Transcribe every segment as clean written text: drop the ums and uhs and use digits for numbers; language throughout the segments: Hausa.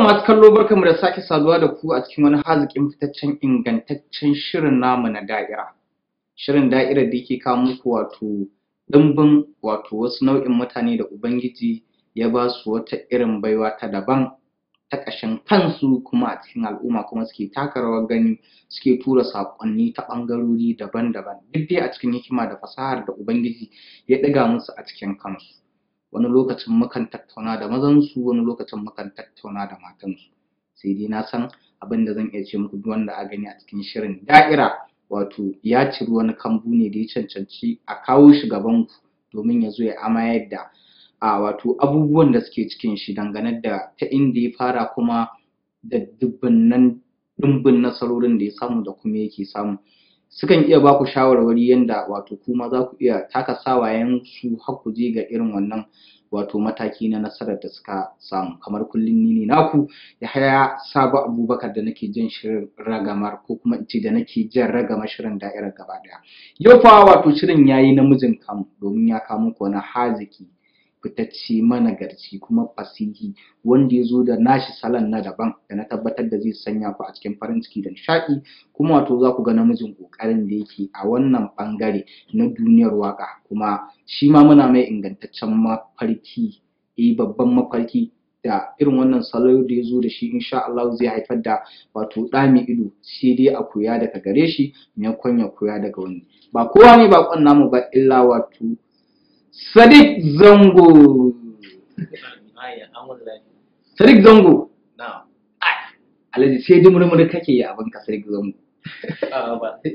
Masu kallo, barkamu da sake saduwa da ku a cikin wani haziƙin fitaccen ingantaccen shirin namu na da'ira. Shirin da'irar da yake kawo muku wato ɗimbin wato wasu nau'in mutane da Ubangiji ya ba su wata irin baiwa ta daban ta ƙashin kansu, kuma a cikin al'umma kuma suke taka rawar gani, suke tura saƙonni ta ɓangarori daban-daban, duk dai a cikin hikima da fasahar da Ubangiji ya ɗiga musu a cikin kansu. Wani lokacin mukan tattauna da mazansu, wani lokacin mukan tattauna da matansu. Sai dai na san abin da zan iya ce muku, duk wanda aka gani a cikin shirin da'ira wato ya ciri wani kambu ne da ya cancanci a kawo shi gabanku domin ya zo ya amayar da a wato abubuwan da suke cikin shi dangane da ta inda ya fara, kuma da dubunnan ɗimbin nasarorin da ya samu da kuma yake samu. Sukan iya ba ku shawarwari yanda wato kuma za ku iya taka sawayen su har ku je ga irin wannan wato mataki na nasarar da suka samu. Kamar kullum, ni ne naku Yahaya Sabo Abubakar da nake jan shirin ragamar, ko kuma in ce da nake jan ragamar shirin da'irar gaba ɗaya. Yau fa wato shirin yayi namijin kamu, domin ya kawo muku wani haziki fitacce, managarci, kuma fasihi, wanda ya zo da nashi salon na daban da na tabbatar da zai sanya ku a cikin farin ciki da nishaɗi, kuma wato za ku ga namijin ƙoƙarin da yake a wannan ɓangare na duniyar waƙa. Kuma shi ma muna mai ingantaccen mafarki, babban mafarki da irin wannan salo da ya zo da shi insha Allah zai haifar da wato ɗa mai ido, sai dai a koya daga gare shi maimakon ya koya daga wani. Ba kowa ne baƙon namu ba illa wato Sadiq Zango. Sadiq Zango. Alhaji, sai dumurmur kake yi abin ka, Sadiq Zango.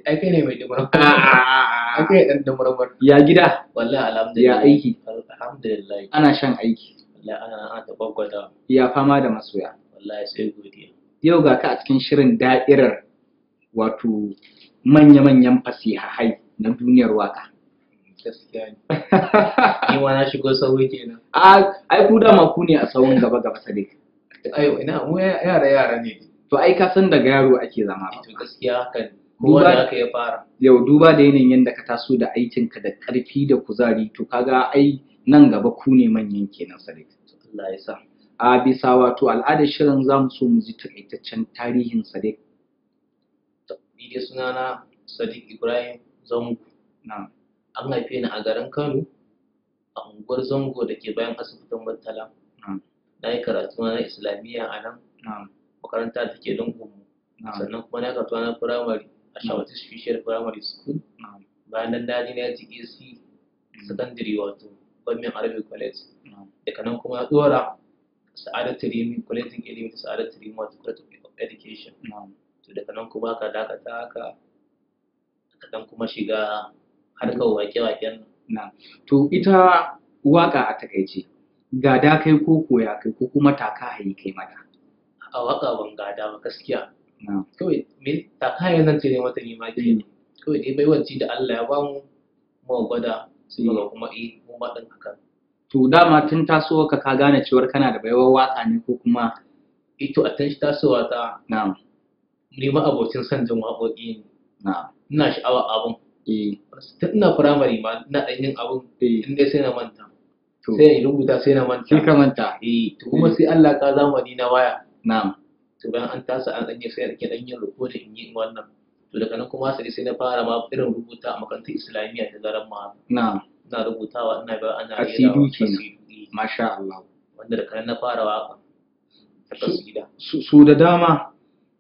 Ai kai ne mai dumurmur. Ai kai dan dumurmur. Ya gida? Wallahi alhamdulillah. Ya aiki? Alhamdulillah. Ana shan aiki. Wallahi ana ta gwaggwada. Ya fama da masoya? Wallahi sai godiya. Yau ga ka a cikin shirin da'irar wato manya-manyan fasihahai na duniyar waka. Gaskiya ne. Ni ma na shigo sauri kenan. Ai ku dama ku ne a sahun gaba gaba, Sadiq. Ai ina mu yara yara ne. To ai ka san daga yaro ake zama ba. To gaskiya haka ne. Kowa da haka ya fara. Yau duba da yanayin yadda ka taso da aikinka da ƙarfi da kuzari, to kaga ai nan gaba ku ne manyan kenan, Sadiq. Allah ya sa. A bisa wato al'adar shirin, za mu so mu ji takaitaccen tarihin Sadiq. Ni dai sunana Sadiq Ibrahim Zango. Na'am. An haife ni a garin Kano, a unguwar Zango da ke bayan asibitin Murtala. Na yi karatu na Islamiyya a nan, makaranta da ke lungunmu. Sannan kuma na yi karatu na firamare a Shawati Special Primary School. Bayan nan na je na GAC Secondary, wato Government Arabic College. Daga nan kuma na ɗora Sa'adatu Rimi, Kwalejin Ilimi ta Sa'adatu Rimi, wato College of Education. To daga nan kuma aka dakata haka, aka ɗan kuma shiga harkar wake-waken. Na. To ita waka a takaice, gada kai ko koya kai, ko kuma taka hayi kai mata? A waka ban gada ba gaskiya. Kawai me taka hayi zan ce ne mata ni ma kenan. Kawai dai baiwar ci da Allah ya bamu mu gwada sai muga kuma mu ma din haka. To dama tun tasowa ka gane cewar kana da baiwar waka ne ko kuma? To a tun tasowa ta. Na'am. Ni ma abocin son jin waƙoƙi ne. Na'am. Ina sha'awar abun. Tun ina firamare ma ina ɗan yin abun, in dai sai na manta. Sai in rubuta sai na manta. Sai ka manta. To kuma sai Allah ka zamani na waya. Na'am. To bayan an tasa an ɗan yi sai ake ɗan yin recording in yi wannan. To daga nan kuma sai na fara ma irin rubuta a makarantar Islamiyya ta garin ma. Na'am. Ina rubutawa ina bayar ana rerawa. Kasidu kenan. Masha Allah. Wanda daga nan na fara waƙa ta kasida. Su da dama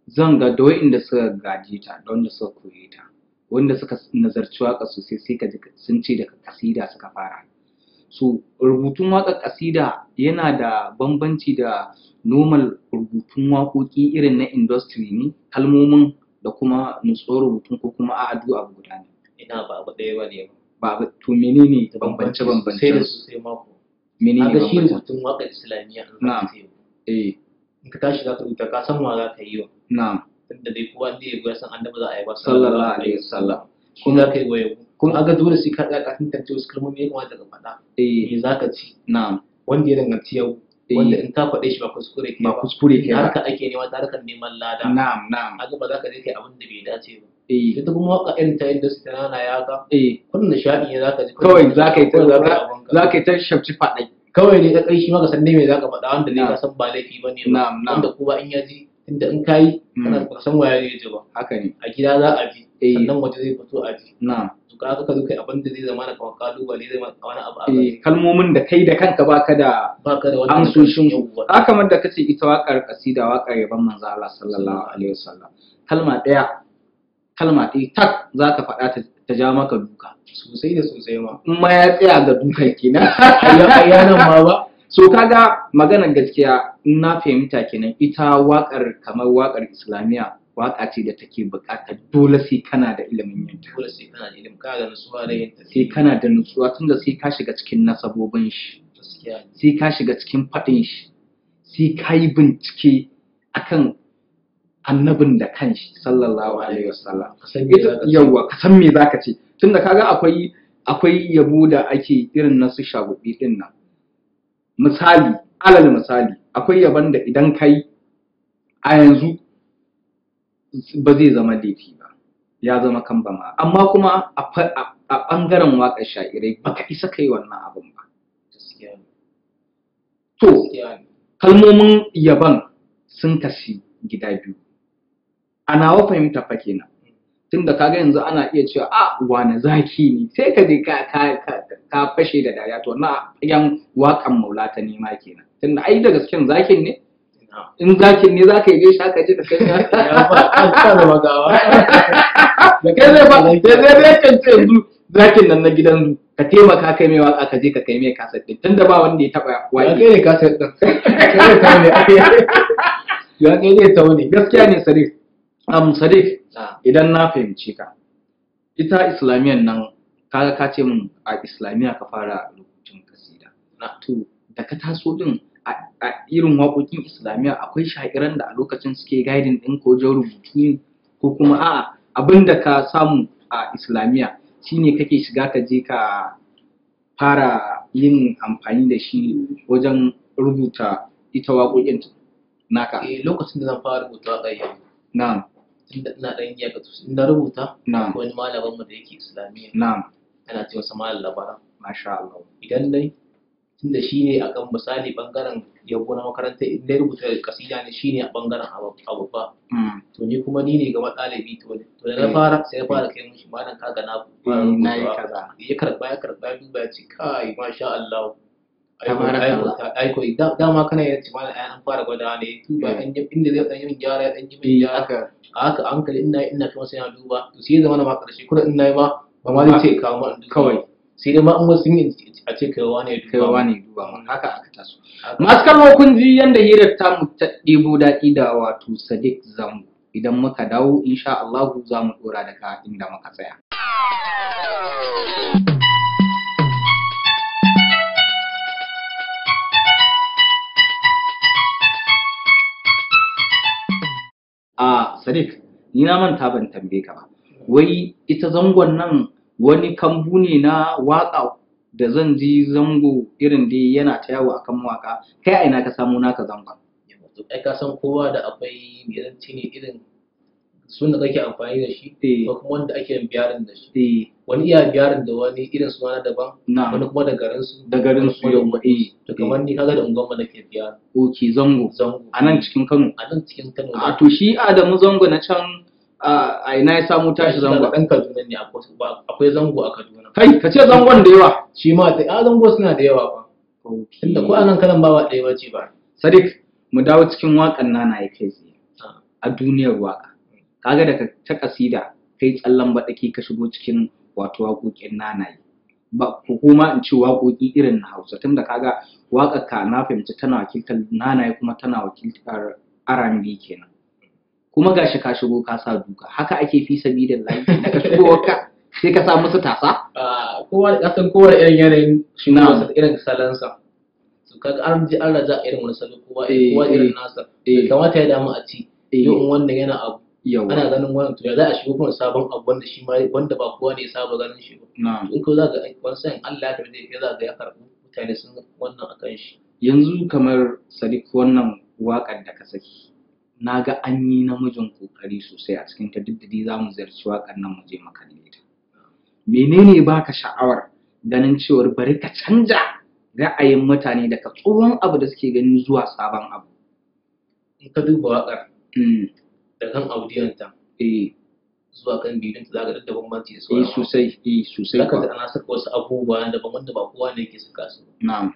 zan ga da wa'inda suka gaje ta da wanda suka koye ta, wanda suka nazarci waƙa sosai, sai ka ji sun ce daga kasida suka fara. So rubutun waƙar kasida yana da bambanci da normal rubutun waƙoƙi irin na industry ne, kalmomin da kuma nutsuwar rubutun, ko kuma a'a duk abu guda ne? Ina ba abu ɗaya ba ne. Ba abu. To menene bambance bambance? Sai da sosai mako. Menene Kaga shi bambance? rubutun waƙar Islamiyya in Na'am. za ka yi, Eh. in ka tashi za ka rubuta, ka san wa za ka yi wa. Na'am. Tunda dai kowa inda ya ya san annabi za a yi ba. Sallallahu alaihi wasallam. Shi za ka yi wa yabo. Kuma aga dole sai ka tsaya ka tantance wasu kalmomi ya kamata ka faɗa. Eh. Me za ka ci? Na'am. Wanda ya danganci yau. Wanda in ka faɗe shi ba kuskure kai Ba kuskure kai ba. Harka ake nema ta harkar neman lada. Na'am na'am. Kaga ba za ka je kai abin da bai dace ba. Eh. Ita kuma waka irin ta yadda su tana ya ga. Eh. Kullum nishaɗi ne za ka ji. Kawai za ka yi ta Kawai za ka yi abin ka. za ka yi ta shafci faɗai. Kawai dai kai shi ma ka san dai me zaka faɗa wanda ne ka san ba laifi bane ba, Na'am, na'am. wanda kowa in ya ji, tunda in kayi kana ba san waye zai ji ba. Haka ne. A gida za a ji, Eh. sannan waje zai fito a ji. Na'am. To kaga ka zo kai abin da zai zama na kamar kalubale, zai zama wani abu a Eh, kalmomin da kai da kanka baka da baka da wani amsoshin su. Yawwa. Haka kamar da kace ita waƙar kasida, waƙar yaban manzo Allah sallallahu alaihi wasallam, kalma ɗaya, kalma ɗaya tak zaka faɗa ta ja maka duka. Sosai da sosai ma. In ma ya tsaya ga dukan kenan. Ayya nan ma ba. So kaga maganar gaskiya in na fahimta kenan, ita waƙar kamar waƙar islamiyya waƙa ce da take buƙatar dole sai kana da ilimin yin ta. Dole sai kana da ilimi, kana da nutsuwa da yin ta. Sai kana da nutsuwa, tunda sai ka shiga cikin nasabobin shi, Gaskiya ne. sai ka shiga cikin faɗin shi, sai ka yi bincike akan annabin da kanshi sallallahu alaihi wasallam. Ka san me Ita zaka ce. yawwa, ka san me zaka ce, tunda kaga akwai yabo da ake irin na su shagubi din nan. Misali, alal misali, akwai yabon da idan kai a yanzu ba zai zama laifi ba, ya zama kan ma, amma kuma a ɓangaren waƙar sha'irai baka isa kai wannan abin ba. Gaskiya ne. To Gaskiya ne. kalmomin yaban sun kashi gida biyu a nawa fahimta fa kenan, tunda kaga yanzu ana iya cewa a wane zaki ne, sai ka je ka fashe da dariya. To na yan waƙan maula ta nema kenan, tunda ai da gasken zakin ne. Ina. In zakin ne zaka yi gaishe ka je ka kai Ya ba ka zama gawa. kai zai ba sai zai zai kan ce yanzu zakin nan na gidan zu ka taimaka kai mai waka, ka je ka kai mai kasar din, tunda ba wanda ya taba Ya waƙe. kai ne ka sai din. Kai ne taune. Ya kai ne taune. Gaskiya ne Sadiq, Sadiq, Na. idan na fahimce ka, ita islamiyan nan kaga ka ce min a islamiyya ka fara rubutun kasida. Na. To da ka taso din a irin waƙoƙin islamiyya akwai sha'iran da a lokacin suke guiding ɗin ko wajen rubutu ne, ko kuma a'a abin da ka samu a islamiyya shine kake shiga ka je ka fara yin amfani da shi wajen rubuta ita waƙoƙin naka? Eh, lokacin da zan fara rubuta waƙar yabo, Na'am. tunda ina ɗan iya ka in na rubuta, Na'am. akwai wani malamin mu da yake islamiyya, Na'am. ana ce masa malam Labaran. Masha Allah. Idan dai tunda shi ne a kan misali bangaren yabo na makaranta, in dai rubuta kasida ne shi ne a bangaren abu ba. To ni kuma ni ne gaba ɗalibi, to da na fara sai na fara kai mishi, malam kaga na fara Na yi rubutawa. kaza. Ya karba, ya karba, ya duba, ya ce kai masha Allah, Tabarakallah. aiko dama kana yin ce malam ai an fara gwada ne, duba Eh. dan inda zai dan yin gyara, ya dan yi min Eh, gyara. haka. A haka a hankali ina kuma sai na duba, to sai ya zama na ma karshe kuma ina yi ma ba ma zai ce kawo ma in duba. Kawai. Sai dai ma in wasu sun yi a ce kaiwa ne ya duba. Kaiwa ne duba ma, haka aka taso. Haka. Masu kallo, kun ji yanda hirar tamu ta ɗebo daɗi da wato Sadiq Zango. Idan muka dawo insha Allahu za mu ɗora daga inda muka tsaya. A Sadiq, ni na manta ban tambaye ka ba. Wai ita zangon nan wani kambu ne na waƙa da zan ji zango irin dai yana ta yawo akan mawaƙa. Kai a ina ka samo naka zangon? Yawa, to ai ka san kowa da akwai me zan ce ne irin sunan da kake amfani da shi Eh. ko kuma wanda ake yin biyarin da shi. Eh, Wani iya biyarin da wani irin suna na daban, na wani kuma da garin su. Da garin su, wani kuma da yau, eh. unguwarsu. To kamar ni kaga da unguwar mu nake biyar. Ok, zango. Zango. A nan cikin Kano. A nan cikin Kano. A to shi Adamu Zango na can a ina ya samu tashi zango? Dan Kaduna ne, akwai zango a Kaduna. Kai, ka ce zangon da yawa. Shi ma ta a zango suna da yawa fa. Tunda ko anan kanan ba ba ɗaya bace ba. Sadiq, mu dawo cikin waƙan nana ya kai tsaye. Ah. A duniyar waƙa. Kaga daga ta kasida kai tsallan baɗaki ka shigo cikin wato waƙoƙin nanaye. Ba ko kuma in ce waƙoƙi irin na Hausa, tunda kaga waƙar ka na fahimci tana wakiltar nanaye kuma tana wakiltar R&B kenan. Kuma gashi ka shigo ka sa duka, haka ake fi sabilillahi, daga shigowarka sai ka sa musu tasa. Ah, kowa ka san kowa da irin yanayin Na'am. shigowarsa da irin salansa. So kaga an ji an raja irin wani salo, kowa Eh, kowa eh, irin nasa. eh. Bai kamata ya damu a ci Eh. yau in wannan yana abu Yawa. ana ganin wannan, to ya za a shigo kuma sabon abu wanda shi ma wanda ba kowa ne ya saba ganin shi ba. Na'am. In ko za ga wani sa'in Allah ya tafi da kai za ga ya karɓi mutane sun wannan akan shi. Yanzu kamar Sadiq, wannan waƙar da ka saki, na ga an yi namijin ƙoƙari sosai a cikin ta, duk da dai za mu ziyarci waƙar nan mu je mu kalle ta. Menene baka sha'awar ganin cewar bari ka canja ra'ayin mutane daga tsohon abu da suke gani zuwa sabon abu? In ka duba waƙar da kan audiyonta zuwa kan bidiyonta, za ka ga da bambanci da sauran. Sosai, sosai. Za ka ji ana saka wasu abubuwa na daban wanda ba kowa ne yake saka su. Na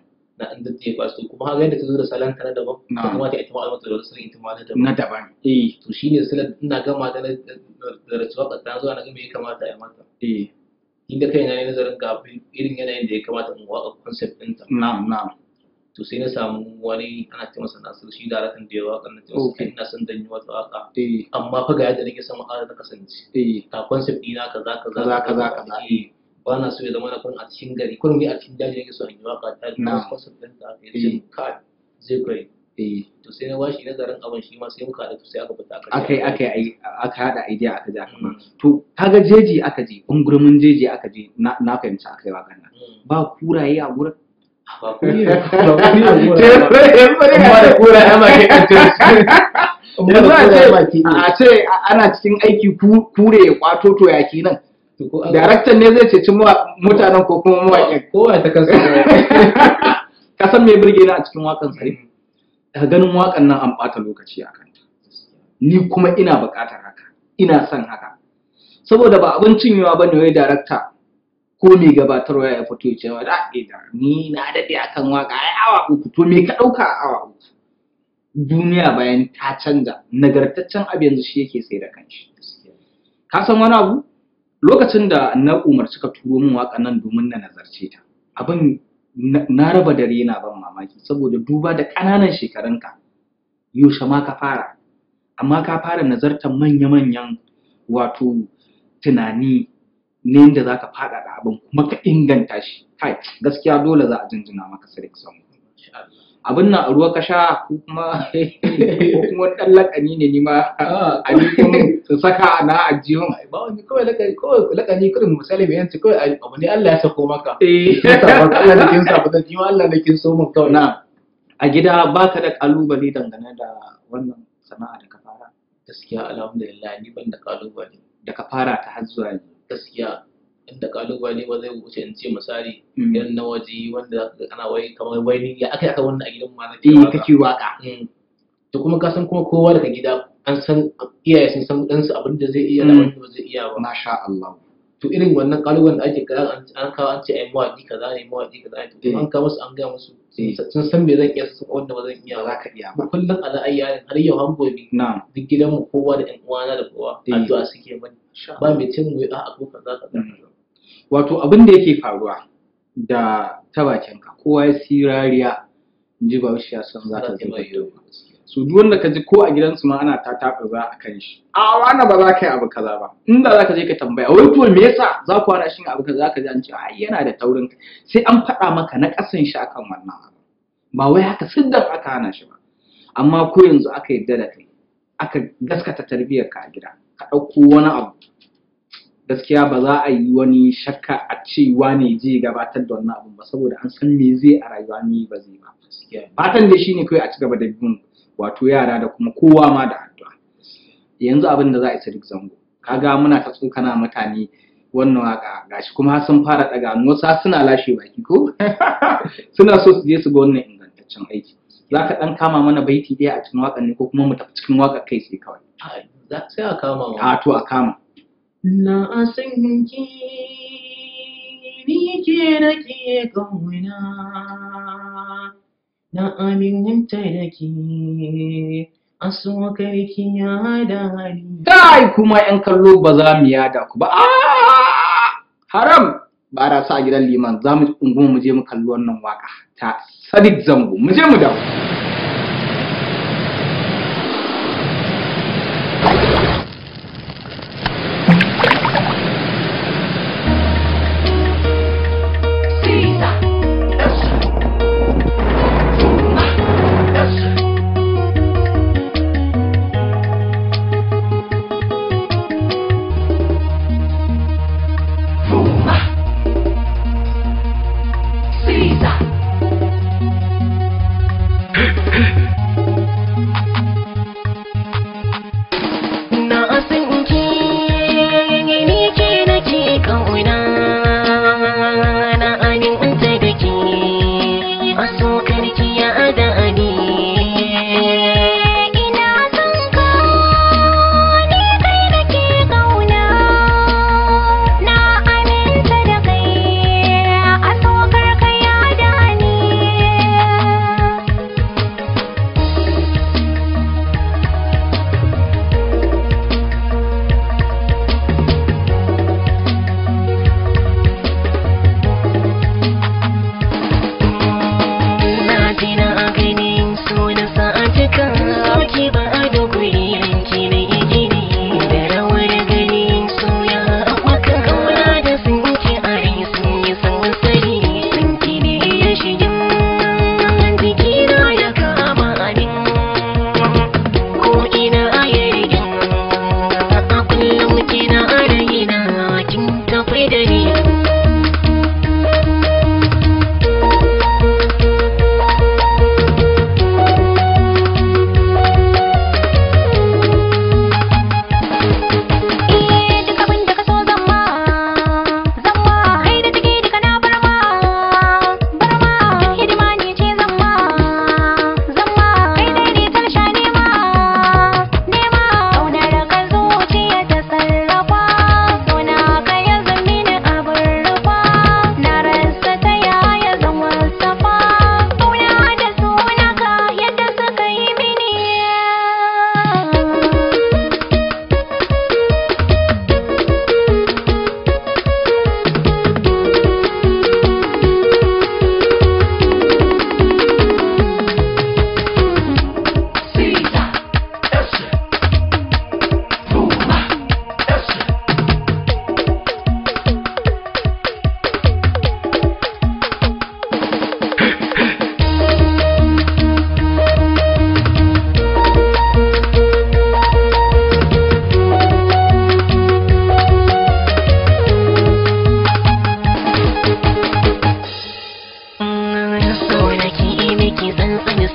an jajjefa su, kuma haka yadda ta zo da salon ta na daban, ta kamata ita ma almata da wasu salon ita ma na daban. Na daban. To shine salon ina gama da da rasuwa ta zuwa na ga me ya kamata a yi mata. Ni da kaina ne nazarin ga irin yanayin da ya kamata in waka concept ɗinta. Na'am, na'am. To sai na samu wani ana ce masa Nasiru, shi daraktan da ya waka, na ce masa ina son dan yi wata waka. Amma fa ga yadda nake son waka ta kasance. Ga concept ɗina kaza kaza kaza kaza kaza. Ba na so ya zama na kurin a cikin gari, kurin ni a cikin daji nake so in yi waka ta da concept ɗin ta aka yi ka zai kai. To sai na bashi nazarin abin, shi ma sai muka haɗu, sai aka fita aka aka aka haɗa idea aka je aka ma. To kaga jeji aka je, ungurmin jeji aka je, na fahimci aka yi wakan nan. Ba kuraye a gurin? Ba kuraye ba, da kuraye ma ke yanzu a ce ana cikin aiki kure ya kwato, to ya kenan? Daraktan ne zai ceci mutanen ko kuma mawaƙin? Kowa ta kansa. Ka san me burge ni a cikin waƙan sare? Daga ganin waƙan nan an ɓata lokaci a kanta. Ni kuma ina buƙatar haka, ina son haka. Saboda ba abin cinyewa ba ne wai darakta ko mai gabatarwa ya fito ya ce wa da ni na daɗe akan waƙa ai awa 3, to me ka ɗauka a awa 3? Duniya bayan ta canza, nagartaccen abu yanzu shi yake sai da kanshi. Ka san wani abu? Lokacin da na umarci ka turo min waƙan nan domin na nazarce ta, abin na raba dare yana ban mamaki, saboda duba da ƙananan shekarunka, yaushe ma ka fara, amma ka fara nazartar manya-manyan wato tunani ne yadda za ka faɗaɗa abin kuma ka inganta shi. Kai, gaskiya dole za a jinjina maka, Sadiq Zango. Abin nan a ruwa ka sha ko kuma wani ɗan laƙani ne ni ma a nufin su saka na ajiyun? Ba wani, kawai lakani, kawai lakani kurin misali mai yanci, kawai abu ne Allah ya sako maka. Allah ne kin sa ba, ni ma Allah ne kin so mun kawai. Na a gida baka da kalubale dangane da wannan sana'a da ka fara? Gaskiya alhamdulillah, ni ban da kalubale. Da ka fara ta har zuwa yanzu. Gaskiya inda kalubale ba zai wuce in ce misali irin na waje wanda ana wai kamar wai ni ya aka aka wannan a gidan ma nake kake waka. To kuma ka san kuma kowa daga gida an san iyaye sun san ɗansu abin da zai iya da wanda ba zai iya ba. Masha Allah. To irin wannan kalubalen da ake kaza an kawo an ce ai mawaƙi kaza ne, mawaƙi kaza ne, to an kawo musu an gaya musu sun san me zan iya, sun wanda ba zan iya ba. Za ka iya ba. Kullum ala ayyarin har yau har gobe. Duk gidanmu kowa da ƴan uwana da kowa addu'a suke mani. Ba mai cin mu a'a ko kaza kaza. Wato abin da yake faruwa da ta bakinka, kowa ya sirariya in ji Bahaushe ya san za ta zuba. So duk wanda ka ji ko a gidansu ma ana ta taɓa za a kan shi, a wani ba za ka yi abu kaza ba, inda za ka je ka tambaya wai to me yasa za ku hana shi abu kaza, za ka ji an ce ai yana da taurin kai. Sai an faɗa maka na ƙasan shi akan wannan abu, ba wai haka siddan aka hana shi ba. Amma ko yanzu aka yarda da kai, aka gaskata tarbiyyarka a gida, ka ɗauko wani abu, gaskiya ba za a yi wani shakka a cewa ne zai gabatar da wannan abun ba, saboda an san me zai a rayuwa ni ba zai ba. Fatan dai shine kawai a ci gaba da bin wato yara da kuma kowa ma da addu'a. Yanzu abin da za a yi, Sadiq Zango, kaga muna ta tsokana mutane wannan waka gashi kuma har sun fara daga hannu, wasu har suna lashe baki ko suna so su je su ga wannan ingantaccen aiki. Za ka ɗan kama mana baiti ɗaya a cikin waƙar ne ko kuma mu tafi cikin waƙar kai sai kawai? Sai a kama ma. A to a kama. Na san ki, ni ke nake kauna, na aminta da ke, a so karki ya da hali. Kai kuma 'yan kallo ba za mu yada ku ba. Haram! Ba ra sa a gidan liman, za mu unguwa mu je mu kalli wannan waka ta Sadiq Zango. Mu je mu dawo.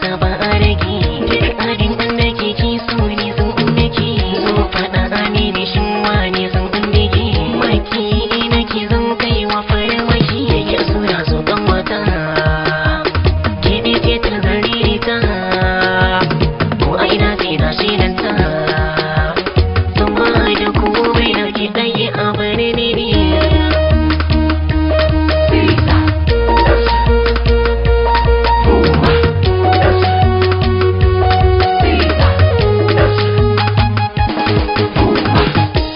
sa ba a rage. Duk abin da kike so ne zan miki. Zo faɗa amini shin wane zan bige. Maki nake zan kai wa farmaki. Ya zura zo kan wata. Kiɗi ce ta zaririta. Ko a ina sai na shilanta. Zan ba da komai na ki ɗaya a bari ni ne.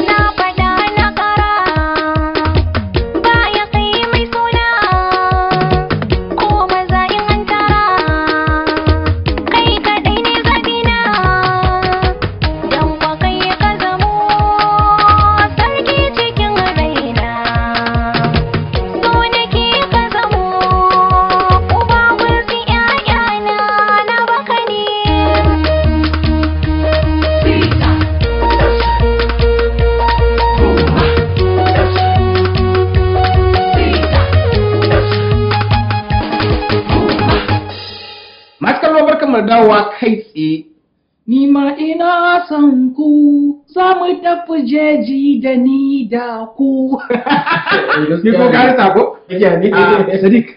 Na faɗa na ƙara baya kai mai suna ko maza in an tara kai kaɗai ne zabina don kwa kai ka zamo sarki cikin raina so nake ka zamo uba wasu ƴaƴana na baka ne. Masu kallo barkanmu da dawowa kai tsaye. Ni ma ina son ku za mu tafi jeji da ni da ku. Ni ko ka rasa ko? Ah, Sadiq,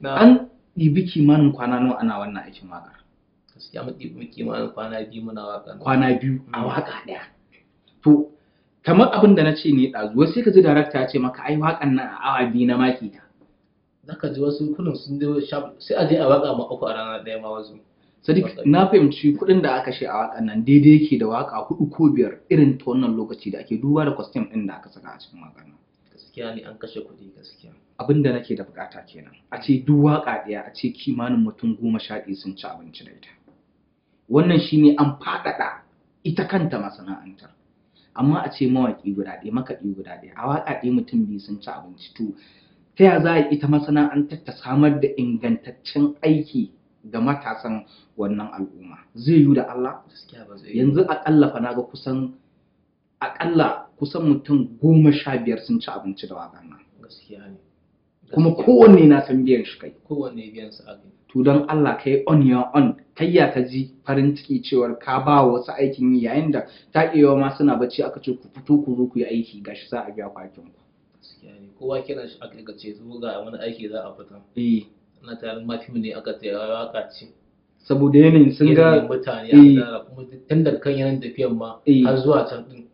an ɗibi kimanin kwana nawa ana wannan aikin waƙar? Gaskiya mun ɗibi kimanin kwana 2 muna waƙa. Kwana 2 a waƙa ɗaya. To, kamar abin da na ce ne ɗazu, wasu sai ka ji darakta ya ce maka ai waƙan nan a awa 2 na maki ta. Zaka ji wasu kullum sun je sai a je a waƙa ma 3 a rana ɗaya ma wasu. Sadiq, na fahimci kuɗin da aka kashe a waƙan nan daidai yake da waƙa 4 ko 5 irin ta wannan lokaci da ake duba da costume ɗin da aka saka a cikin waƙan nan. Gaskiya ne an kashe kuɗi gaskiya. Abin da nake da buƙata kenan. A ce duk waƙa ɗaya a ce kimanin mutum 11 sun ci abinci da ita. Wannan shine an faɗaɗa ita kanta masana'antar. Amma a ce mawaƙi guda ɗaya, makaɗi guda ɗaya, a waƙa ɗaya mutum 2 sun ci abinci to ta ya za a ita masana'antar ta samar da ingantaccen aiki ga matasan wannan al'umma? Zai yiwu da Allah? Gaskiya ba zai yiwu. Yanzu aƙalla fa naga kusan aƙalla kusan mutum 15 sun ci abinci da waƙan nan. Gaskiya ne. Kuma kowanne na san biyan shi kai. Kowanne biyan sa aka yi. To don Allah kai on your own, kai ya ka ji farin ciki cewar ka ba wa wasu aikin yi yayin da ta iya ma suna bacci aka ce ku fito ku zo ku yi aiki gashi za a biya ku hakkin ku. Gaskiya ne. Kowa kiran shi aka ce zo ga wani aiki za a fita. Eh. Ana tarin ma fim ne aka ce waƙa ce. Saboda yanayin sun ga Yanayin mutane a tara kuma tun daga kan yanayin tafiyan ma har zuwa can din.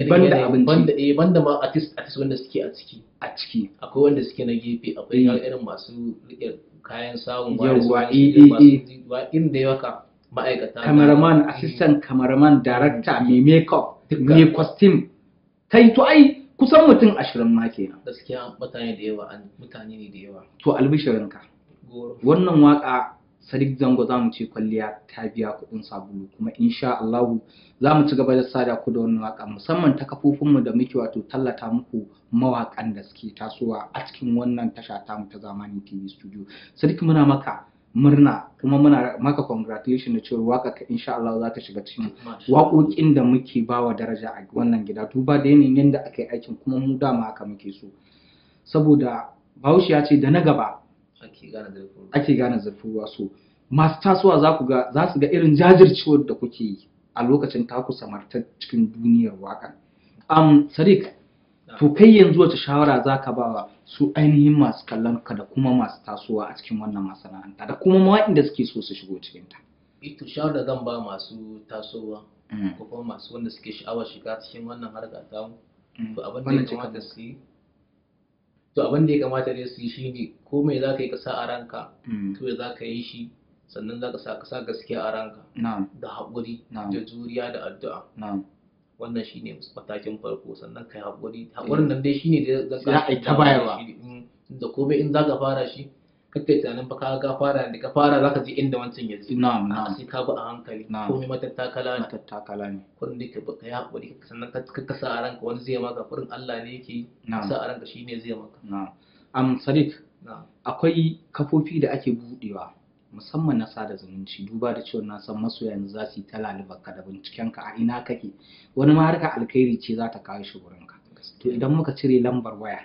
Banda abinci. Banda ma artist wanda suke a ciki. A ciki. Akwai wanda suke na gefe, akwai irin masu riƙe kayan samun Yawwa, irin da yawa ma'aikata. Cameraman, assistant cameraman, director, mai makeup, mai costume. Kai to ai kusan mutum 20 ma kenan. Gaskiya mutane da yawa, mutane ne da yawa. To albishirinka. Wannan waka Sadiq Zango za mu ce kwalliya ta biya kuɗin sabulu kuma insha Allahu za mu ci gaba da sada ku da wannan waka musamman ta kafofinmu da muke wato tallata muku mawaƙan da suke tasowa a cikin wannan tasha tamu ta Zamani TV Studio. Sadiq muna maka murna kuma muna maka congratulation da cewa waka ka insha Allah za ta shiga cikin waƙoƙin da muke bawa daraja a wannan gida duba da yanayin yadda aka yi aikin kuma mu dama haka muke so. Saboda Bahaushe ya ce da na gaba ake gane zurfin ruwa so masu tasowa za su ga irin jajircewar da kuke yi a lokacin taku samartar cikin duniyar waka. Sadiq, to kai yanzu wace shawara za ka ba wa su ainihin masu kallon ka da kuma masu tasowa a cikin wannan masana'anta da kuma waɗanda suke so su shigo cikin ta? Ito shawara da zan ba masu tasowa ko kuma masu wanda suke sha'awar shiga cikin wannan harka ta mu, to abin da ya kamata su yi to abin da ya kamata dai su yi shine ko mai za ka yi ka sa a ranka, to za ka yi shi sannan za ka sa gaskiya a ranka da haƙuri da juriya da addu'a. Wannan shine matakin farko sannan ka yi haƙuri. Haƙurin nan dai shine da za a yi ta bayarwa. Da komai in za ka fara shi kakkai tunanin fa ka fara da ka fara za ka je inda wancan ya je. Sai ka bi a hankali. Komai matattakala ne. Matattakala ne. Kurin dai ka yi haƙuri sannan ka sa a ranka wani zai maka kurin Allah ne yake yi. Sa a ranka shine zai maka. Sadiq, akwai kafofi da ake buɗewa musamman na sada zumunci duba da cewa na san masoya yanzu za su yi ta lalubarka da bincikenka a ina kake wani ma harka alkhairi ce za ta kawo shi wurinka. To idan muka cire lambar waya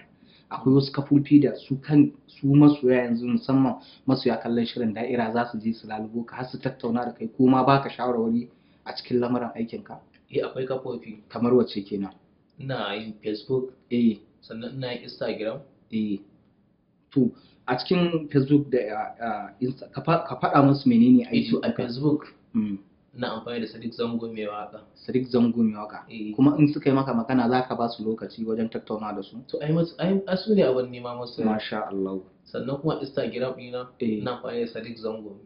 Akwai wasu kafofi da su kan su masoya yanzu, musamman masoya kallon shirin da'ira, za su je su lalubo ka har su tattauna da kai ko ma baka shawarwari a cikin lamarin aikinka? Eh, akwai kafofi. Kamar wacce kenan? Ina yin Facebook, sannan ina yin Instagram. Eh, to a cikin Facebook da Insta, ka faɗa musu menene Eh, aiki to a Facebook ina amfani da Sadiq Zango mai waka. Sadiq Zango mai waka. Eh. Kuma in suka yi maka magana za ka ba su lokaci wajen tattauna da su? To ai masu ai su ne abin nema masu. Masha Allah. Sannan kuma Instagram ɗina ina amfani da Sadiq Zango.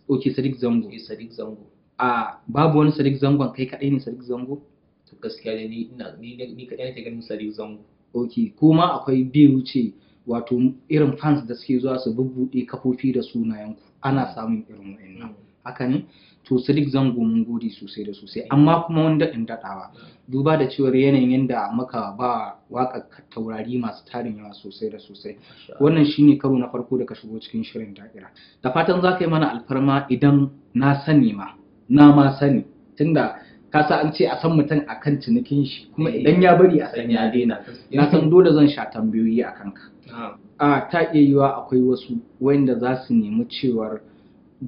Ok, Sadiq Zango. Eh, Sadiq Zango. A babu wani Sadiq Zangon, kai kaɗai ne Sadiq Zango? To gaskiya dai ni ina ni kaɗai nake ganin Sadiq Zango. Ok, kuma akwai biyu ce wato irin fans da suke zuwa su bubbuɗe kafofi da sunayenku, ana samun irin wa'annan, haka ne? To Sadiq Zango, mun gode sosai da sosai. Amma kuma wani daɗin daɗawa, duba da cewar yanayin yadda muka ba waƙar taurari masu tarin yawa sosai da sosai, wannan shine karo na farko da ka shigo cikin shirin da'ira. Da fatan za ka yi mana alfarma, idan na sani ma na ma sani, tunda ka sa an ce a san mutum a kan cinikin shi, kuma idan ya bari a san ya daina. Na san dole zan sha tambayoyi a kanka. A ta iya yiwa akwai wasu wanda za su nemi cewar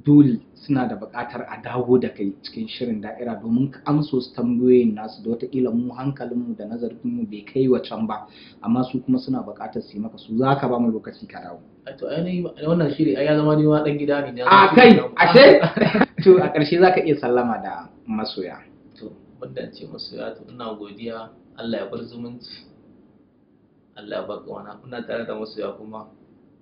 dole suna da buƙatar a dawo da kai cikin shirin da'ira domin ka amsa wasu tambayoyin nasu da wataƙila mu hankalinmu da nazarinmu bai kai wa can ba, amma su kuma suna buƙatar su yi maka su. Za ka ba mu lokaci ka dawo? To ainihin wannan shiri ai ya zama ni ma dan gida ne. A kai ashe. To a ƙarshe za ka iya sallama da masoya. To banda ce masoya, to ina godiya, Allah ya bar zumunci, Allah ya bar ƙauna. Ina tare da masoya kuma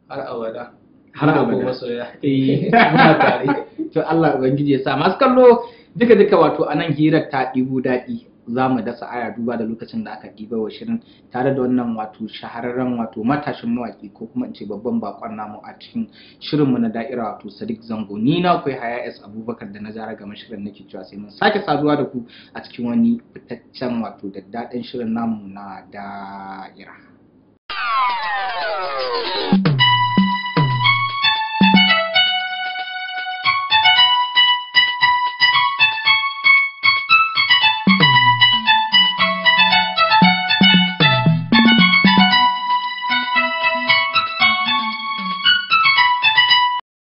har abada. Har abada. Masoya. Eh, muna tare. To Allah ubangiji ya sa. Masu kallo duka duka, wato anan hirar ta ɗibo daɗi, za mu dasa aya duba da lokacin da aka ɗiba wa shirin tare da wannan wato shahararren wato matashin mawaƙi, ko kuma in ce babban bakon namu a cikin shirinmu na da'ira, wato Sadiq Zango. Ni na kai Haya S Abubakar da na jara gama shirin nake cewa sai mun sake saduwa da ku a cikin wani fitaccen wato daddaɗen shirin namu na da'ira.